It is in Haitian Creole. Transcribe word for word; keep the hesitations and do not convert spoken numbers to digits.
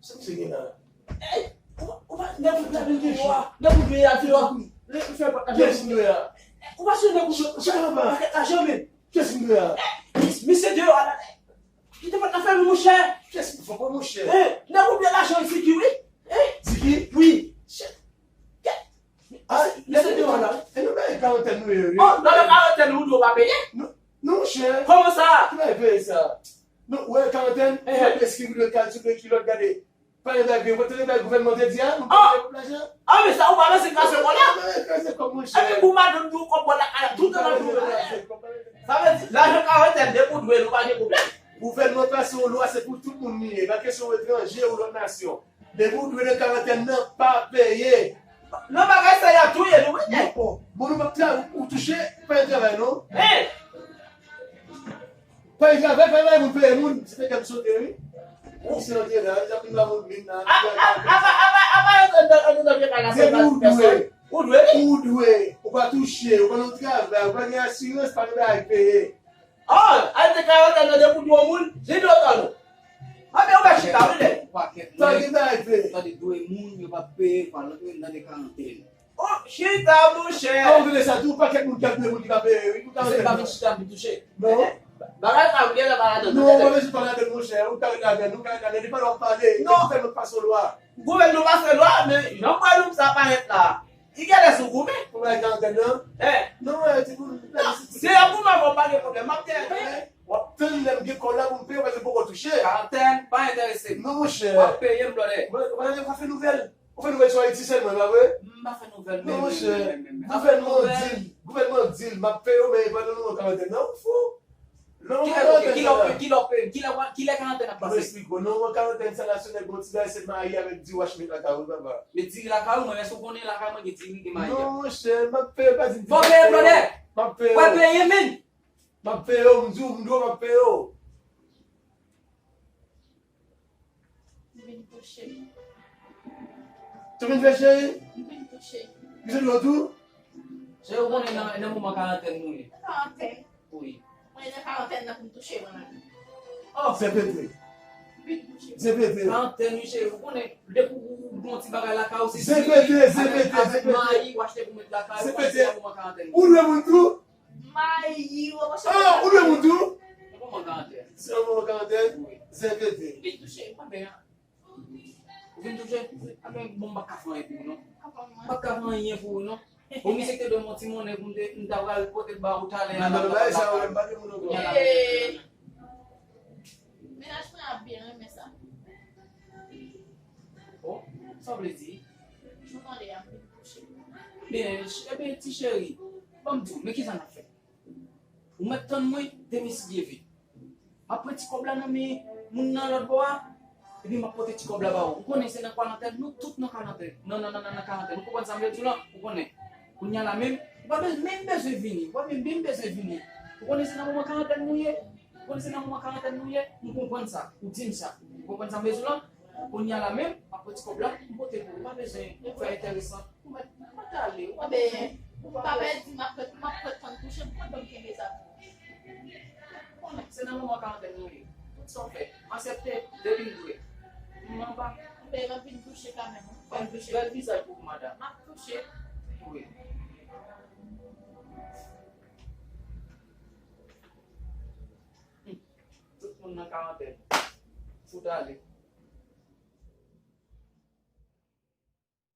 Sa misye gen la? Ey, ou pa, ou pa, nèg ou dwe a deyò a. Nèg ou dwe a deyò a. Nèg ou fè pòt la. Kiyès m dwe a? Ou pa sou nèg ou dwe a. Pakèt lajan, men. Kiyès m dwe a? Misye deyò a la. Kite pòt la fèmen, monchè. Kiyès m fè, monchè? Nèg ou dwe lajan, Ziki, wi. Ziki? Wi. Ah, misye deyò a la. E nou bay karantèn nou ye, wi. Oh, nan karantèn ou dwe pa peye? Non, monchè. Kòman sa? Ki bay peye sa? Non, ou wè karantèn, ou wè eski ou dwe kal sou de kilòt, gade. Pa gen bagay, ou pa tande bagay gouvènman te di a, nou pa gen lajan. Ah, men sa, ou pa ranse kraze kò la. Epi pou madanm di w kòb bò lakay la, tout tan nan tou. Sa vle di, lajan karantèn, depi w dwe l, ou pa gen pwoblèm. Gouvènman pase yon lwa, se pou tout moun li ye. Pa kesyon w etranje ou lòt nasyon. Depi w dwe nan karantèn nan, pa peye. Non, bagay sa y ap touye nou, wi, nèg. Bon, bon, nou p ap travay, ou touche, pa gen travay, non? Hein? Pa gen travay, pa gen moun peye moun, se te kè m sote, wi. Ou se antre la, y ap vin ba moun vin la. Apa, apa, apa, apa, antre nan, antre nan vye kay la, se pa pèsòn. Ou dwe, wi. Ou dwe, ou pa touche, ou pa nan travay, ou pa gen asirans, pa gen bagay peye. Oh, al te karantèn nan depi w dwe moun, li dwe tande w. Anben, ou ka chita, wi, nèg. Pakèt nèg. Tande, dwe moun, yo pa peye, pa rantre nan de karantèn. Oh, chita, monchè. Avan m vin sa tou, pakèt moun k ap dwe moun ki pa peye, wi, pou karantèn nan. Se pa vin chita, vin touche. Non. Bagay sa, ou gen lè pa ladan. Non, ou pa bezwen pa ladan, monchè. Ou ka ret ladan, ou ka ret ladan. Depi lè w ap pale, non. Gouvènman pase lwa. Gouvènman pase lwa, men jan m wè nou sa parèt la. Li genlè sou goumen. Pou bay karantèn nan? Eh. Non, eh, ti moun. Non, si y ap goumen avè w, pa gen pwoblèm. M ap te, eh, w ap tann lè m gen kòb la pou m peye w, paske m poko touche. Karantèn pa enterese m. Non, monchè. W ap peye m, blòdè. Mwen, mwen, mwen pa fè nouvèl. Ou fè nouvèl sou Ayiti sèlman, pa vre? M pa fè nouvèl, men, monchè, men, men, men, men, gouvènman di m, gouvènman di m, m ap peye w, men pandan nou an karantèn nan, ou fou. Kilè, kilè, kilè, kilè karantèn ap pase? Mwen esplike w, non, an karantèn sa la, se nèg bon ti bagay, se mayi avèk diri w ap met lakay ou, papa. Men diri lakay ou, mwen, èske w konnen lakay mwen gen diri, gen mayi a? Non, monchè, m ap peye, pa di m. Fò peye, blòdè. M ap peye w. Fò peye, men. M ap peye w, m di w, m di w, m ap peye w. M vin touche. Tou vin fè cheri? M vin touche. Misye dwe tou? Cheri, ou konnen nan, nan moman karantèn nou ye. Karantèn? Wi. Mwen nan karantèn nan pou m touche mwen menm. Oh! Zepete. M vin touche. Zepete. Karantèn, wi, cheri, ou konnen, depi ou, ou, ou gon ti bagay lakay ou, se diri, zepete, avèk, zepete, avèk zepete. Mayi, ou achte pou met lakay ou, zepete. Nan moman karantèn. Ou dwe moun tou? Mayi, ou pa chèche. Ah, ou dwe moun tou? Nan moman karantèn. Se nan moman karantèn? Wi. Zepete. Vin touche, pa byen. Ou vin touche? Anben, bon, m pa ka fè anyen pou ou, non. M pa ka fè anyen pou ou, non. Bon, misye te dwe m yon ti monnen pou m te, m ta pral pote l ba ou talè a. Non, non, non, bagay sa yo, m pa gen moun ankò. Eh, mennaj mwen ap byen renmen sa. Oh, sa w vle di? Jou tande a, m vin touche. Byen, ch-, ebyen, ti cheri, ban m di w, men kisa n ap fè? Ou mèt tann mwen, demen si Dye vle. M ap pran ti kòb la nan men moun nan lòt bò a, epi m ap pote ti kòb la ba ou. Ou konnen se nan karantèn, nou tout nan karantèn. Nan, nan, nan, nan, nan karantèn. Ou konprann sa m vle di w lan? Ou konnen. Kounye a la menm, ou pa bezwen, menm bezwen vini. Ou pa menm, menm bezwen vini. Ou konnen se nan moman karantèn nou ye. Ou konnen se nan moman karantèn nou ye. M konprann sa. Ou di m sa. Ou konprann sa m vle di w lan? Kounye a la menm, m ap pran ti kòb la, m pote pou ou. Ou pa bezwen fè enteresan. Ou mèt, ou mèt ale, ou pa bezwen. Anben, ou pa pèdi, m ap ret, m ap ret tann kouche, m kontan m kenbe sa pou ou. Konnen, se nan moman karantèn nou ye. Tout sa w fè, aksepte, depi m dwe. M anba. Anben, m ap vin touche kanmenm, wi. Fè m touche. Bèl vizaj pou ou, madanm. M ap touche. Wi. Hmm. Tout moun nan karantèn. Fout ale.